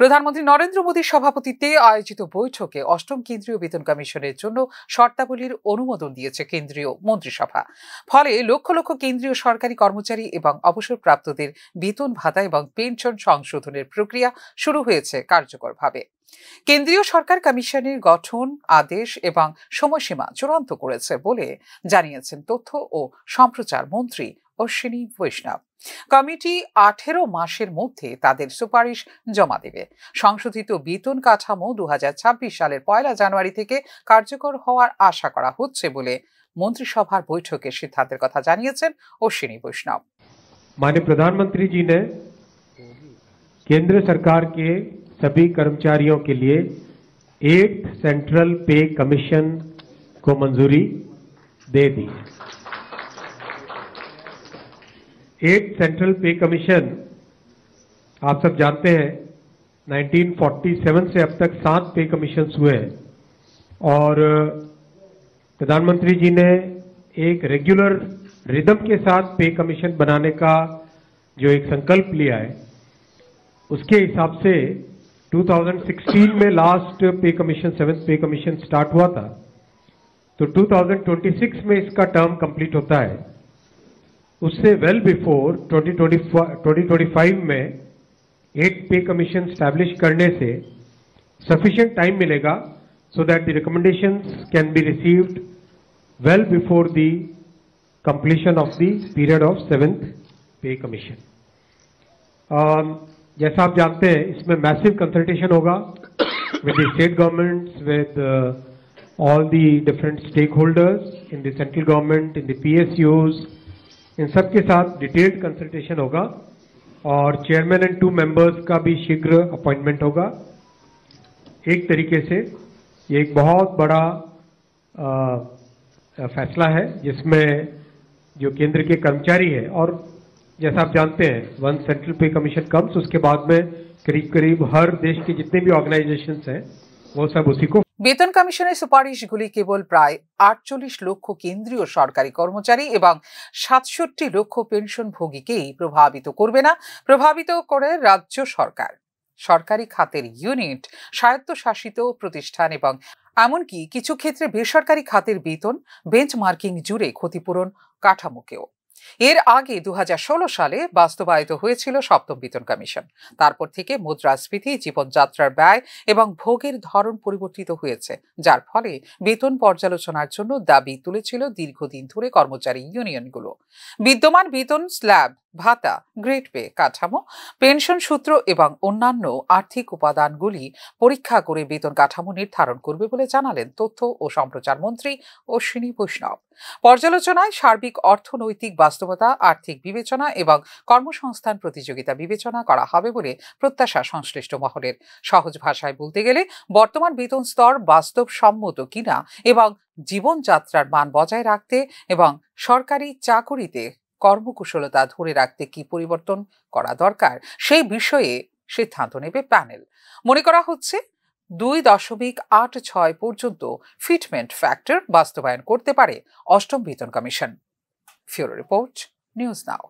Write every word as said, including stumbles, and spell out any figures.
প্রধানমন্ত্রী নরেন্দ্র মোদীর সভাপতিত্বে আয়োজিত বৈঠকে অষ্টম কেন্দ্রীয় বেতন কমিশনের জন্য শর্তাবলীর অনুমোদন দিয়েছে কেন্দ্রীয় মন্ত্রিসভা। ফলে লক্ষ লক্ষ কেন্দ্রীয় সরকারি কর্মচারী এবং অবসরপ্রাপ্তদের বেতন ভাতা এবং পেনশন সংশোধনের প্রক্রিয়া শুরু হয়েছে কার্যকরভাবে। কেন্দ্রীয় সরকার কমিশনের গঠন, আদেশ এবং সময়সীমা চূড়ান্ত করেছে বলে জানিয়েছেন তথ্য ও সম্প্রচার মন্ত্রী অশ্বিনী বৈষ্ণব। কমিটি আঠেরো মাসের মধ্যে তাদের সুপারিশ জমা দেবে। সংশোধিত বেতন কাঠামো দু হাজার ছাব্বিশ সালের পয়লা জানুয়ারি থেকে কার্যকর হওয়ার আশা করা হচ্ছে বলে মন্ত্রিসভার বৈঠকে সিদ্ধান্তের কথা জানিয়েছেন অশ্বিনী বৈষ্ণব। माननीय प्रधानमंत्री जी ने केंद्र सरकार के सभी कर्मचारियों के लिए एट्थ सेंट्रल पे कमीशन को मंजूरी दे दी। एट्थ सेंट्रल पे कमीशन, आप सब जानते हैं, नाइनटीन फ़ोर्टी सेवन से अब तक सात पे कमीशंस हुए हैं और प्रधानमंत्री जी ने एक रेगुलर रिदम के साथ पे कमीशन बनाने का जो एक संकल्प लिया है, उसके हिसाब से टू थाउजेंड सिक्सटीन में लास्ट पे कमीशन, सेवंथ पे कमीशन स्टार्ट हुआ था, तो टू थाउजेंड ट्वेंटी सिक्स में इसका टर्म कंप्लीट होता है। उससे well before twenty twenty five में एट्थ पे कमीशन स्टैब्लिश करने से सफिशिएंट टाइम मिलेगा, so that the recommendations can be received well before the completion of the period of seventh पे कमीशन। जैसा आप जानते हैं, इसमें मैसिव कंसल्टेशन होगा with the state governments, with all the different stakeholders in the central government, in the PSUs, इन सब के साथ डिटेल्ड कंसल्टेशन होगा और चेयरमैन एंड टू मेंबर्स का भी शीघ्र अपॉइंटमेंट होगा। एक तरीके से ये एक बहुत बड़ा अ, फैसला है, जिसमें जो केंद्र के कर्मचारी है, और जैसा आप जानते हैं, वन सेंट्रल पे कमीशन कम्स, उसके बाद में करीब करीब हर देश के जितने भी ऑर्गेनाइजेशंस हैं, वो सब उसी को। বেতন কমিশনের সুপারিশগুলি কেবল প্রায় আটচল্লিশ লক্ষ কেন্দ্রীয় সরকারি কর্মচারী এবং সাতষট্টি লক্ষ পেনশনভোগীকেই প্রভাবিত করবে না, প্রভাবিত করে রাজ্য সরকার, সরকারি খাতের ইউনিট, স্বায়ত্তশাসিত প্রতিষ্ঠান এবং এমনকি কিছু ক্ষেত্রে বেসরকারি খাতের বেতন, বেঞ্চমার্কিং জুড়ে ক্ষতিপূরণ কাঠামোকেও। এর আগে দু হাজার ষোলো সালে বাস্তবায়িত হয়েছিল সপ্তম বেতন কমিশন। তারপর থেকে মুদ্রাস্ফীতি, জীবনযাত্রার ব্যয় এবং ভোগের ধরন পরিবর্তিত হয়েছে, যার ফলে বেতন পর্যালোচনার জন্য দাবি তুলেছিল দীর্ঘদিন ধরে কর্মচারী ইউনিয়নগুলো। বিদ্যমান বেতন স্ল্যাব, ভাতা, গ্রেড পে কাঠামো, পেনশন সূত্র এবং অন্যান্য আর্থিক উপাদানগুলি পরীক্ষা করে বেতন কাঠামো নির্ধারণ করবে বলে জানালেন তথ্য ও সম্প্রচার মন্ত্রী অশ্বিনী বৈষ্ণব। পর্যালোচনায় সার্বিক অর্থনৈতিক বাস্তবতা, আর্থিক বিবেচনা এবং কর্মসংস্থান প্রতিযোগিতা বিবেচনা করা হবে বলে প্রত্যাশা সংশ্লিষ্ট মহলের। সহজ ভাষায় বলতে গেলে, বর্তমান বেতন স্তর বাস্তবসম্মত কিনা এবং জীবনযাত্রার মান বজায় রাখতে এবং সরকারি চাকুরিতে কর্মকুশলতা ধরে রাখতে কি পরিবর্তন করা দরকার, সেই বিষয়ে সিদ্ধান্ত নেবে প্যানেল। মনে করা হচ্ছে, দুই দশমিক আট ছয় পর্যন্ত ফিটমেন্ট ফ্যাক্টর বাস্তবায়ন করতে পারে অষ্টম বেতন কমিশন। ফিউরো রিপোর্ট, নিউজ নাও।